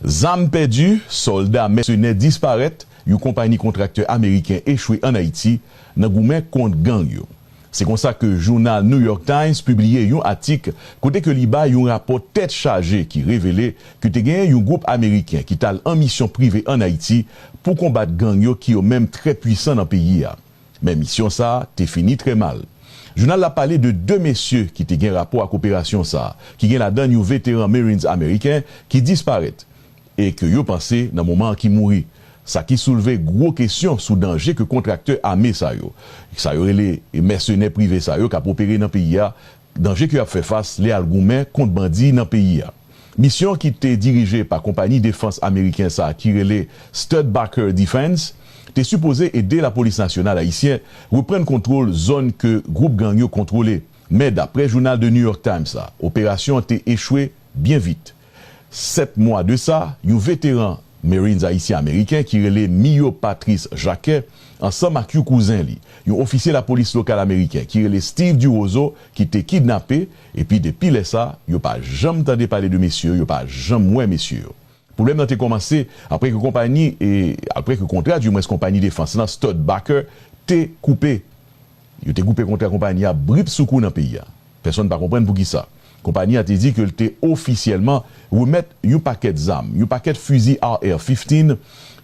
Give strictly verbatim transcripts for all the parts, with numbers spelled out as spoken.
Zam pèdi, sòlda mèsenè disparèt, yon konpayi kontraktè ameriken echwe ann Ayiti nan goumen kont gang yo. Se konsa ke jounal New York Times pibliye yon atik kote ke li bay yon rapò tèt chaje ki revele ke te genyen yon gwoup ameriken ki t al an misyon prive ann Ayiti pou konbat gang yo ki yo menm trè pwisan nan peyi a. Men misyon sa a te fini trè mal. Jounal la pale de de mesye ki te gen rapò ak operasyon sa a, ki gen ladan yon veteran Marines ameriken ki disparèt e ke yo panse nan moman an ki mouri. Sa ki soulve gwo kesyon sou danje ke kontraktè ame sa yo, sa yo rele mèsenè prive sa yo k ap opere nan peyi a, danje ke y ap fè fas lè y al goumen kont bandi nan peyi a. Misyon ki te dirije pa konpayi defans ameriken sa a ki rele Studebaker Defense te sipoze ede Lapolis Nasyonal Ayisyen reprann kontwòl zòn ke gwoup gang yo kontwole. Men daprè jounal The New York Times la, operasyon an te echwe byen vit. Sèt mwa de sa, yon veteran Marines ayisyen-ameriken ki rele Mio Patrice Jacquet ansanm ak yon kouzen li, yon ofisye lapolis lokal ameriken ki rele Steve Durozo ki te kidnape, epi depi lè sa, yo pa janm tande pale de mesye yo, yo pa janm wè mesye yo. Pwoblèm nan te kòmanse apre ke konpayi, e, apre ke kontra, dimwens konpayi defans lan, Studebaker, te koupe. Yo te koupe kontra konpayi a brip sou kou nan peyi a. Pèsonn pa konprann poukisa. Konpayi a te di ke l te ofisyèlman remèt yon pakèt zam, yon pakèt fizi R R fifteen,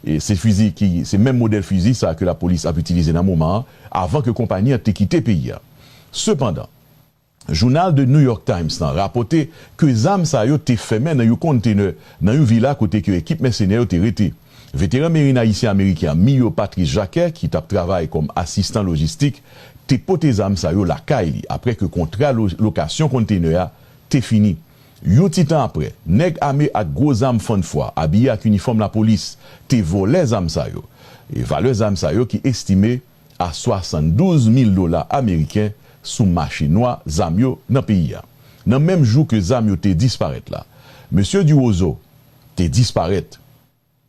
e se fizi ki, se menm modèl fizi sa ke lapolis ap itilize nan moman an, avan ke konpayi a te kite peyi a. Sepandan, jounal The New York Times lan rapòte ke zam sa yo te fèmen nan yon kontenè nan yon vila kote ke ekip mèsenè yo te rete. Veteran Marines ayisyen-ameriken an, Mio Patrice Jacquet, ki t ap travay kòm asistan lojistik, te pote zam sa yo lakay li apre ke kontra lo-, lokasyon kontenè a te fini. Yon ti tan apre, nèg ame ak gwo zam fann fwa, abiye ak inifòm lapolis, te vòlè zam sa yo. E valè zam sa yo ki estime a swasanndouz mil dola ameriken sou mache nwa zam yo nan peyi a. Nan menm jou ke zam yo te disparèt la, mesye Durozo te disparèt.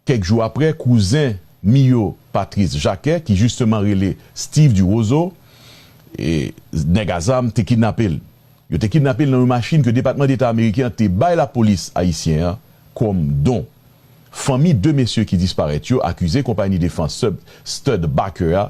Kèk jou apre, kouzen Mio Patrice Jacquet, ki jisteman rele Steve Durozo, e nèg a zam te kidnape l. Yo te kidnape l nan yon machin ke Depatman Deta ameriken an te bay lapolis ayisyen an kòm don. Fanmi de mesye ki disparèt yo akize konpayi defans Stud-, Studebaker a,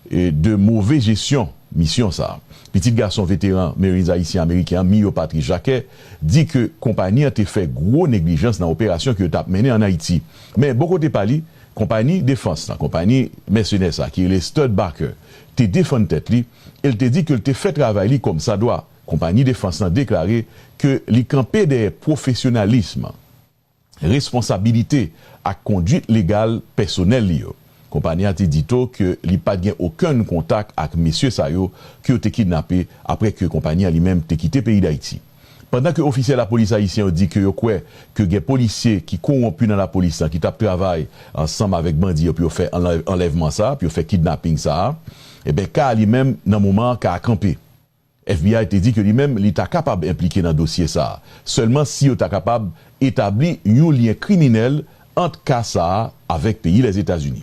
e, de move jesyon misyon sa a. Pitit gason veteran Marines ayisyen-ameriken an, Mio Patrice Jacquet, di ke konpayi an te fè gwo neglijans nan operasyon ke yo t ap mennen ann Ayiti. Men, bò kote pa li, konpayi defans lan, konpayi mèsenè sa a ki rele Studebaker, te defann tèt li e l te di ke l te fè travay li kòmsadwa. Konpayi defans lan deklare ke li kanpe dèyè pwofesyonalism, responsabilite ak kondwit legal pèsonèl li yo. Konpayi a te di tou ke li pa t gen okenn kontak ak mesye sa yo ke yo te kidnape apre ke konpayi a li menm te kite peyi Dayiti. Pandan ke ofisyè lapolis ayisyen yo di ke yo kwè ke gen polisye ki kowonpi nan lapolis lan ki t ap travay ansanm avèk bandi yo pou yo fè anlè-, anlèvman sa, pou yo fè kidnaping sa, e ben, ka a li menm, nan moman an, ka a kanpe. F B I te di ke li menm, li ta kapab enplike nan dosye sa a, sèlman si yo ta kapab etabli yon lyen kriminèl ant ka sa a avèk peyi Lèzetazini.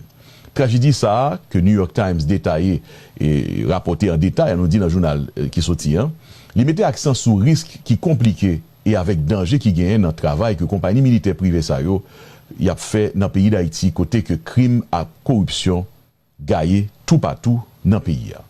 Trajedi sa a, ke New York Times detaye e rapòte an detay, an nou di nan jounal, e, ki soti an, li mete aksan sou risk ki konplike e avèk danje ki genyen nan travay ke konpayi militè prive sa yo y ap fè nan peyi Dayiti, kote ke krim ak koripsyon gaye toupatou nan peyi a.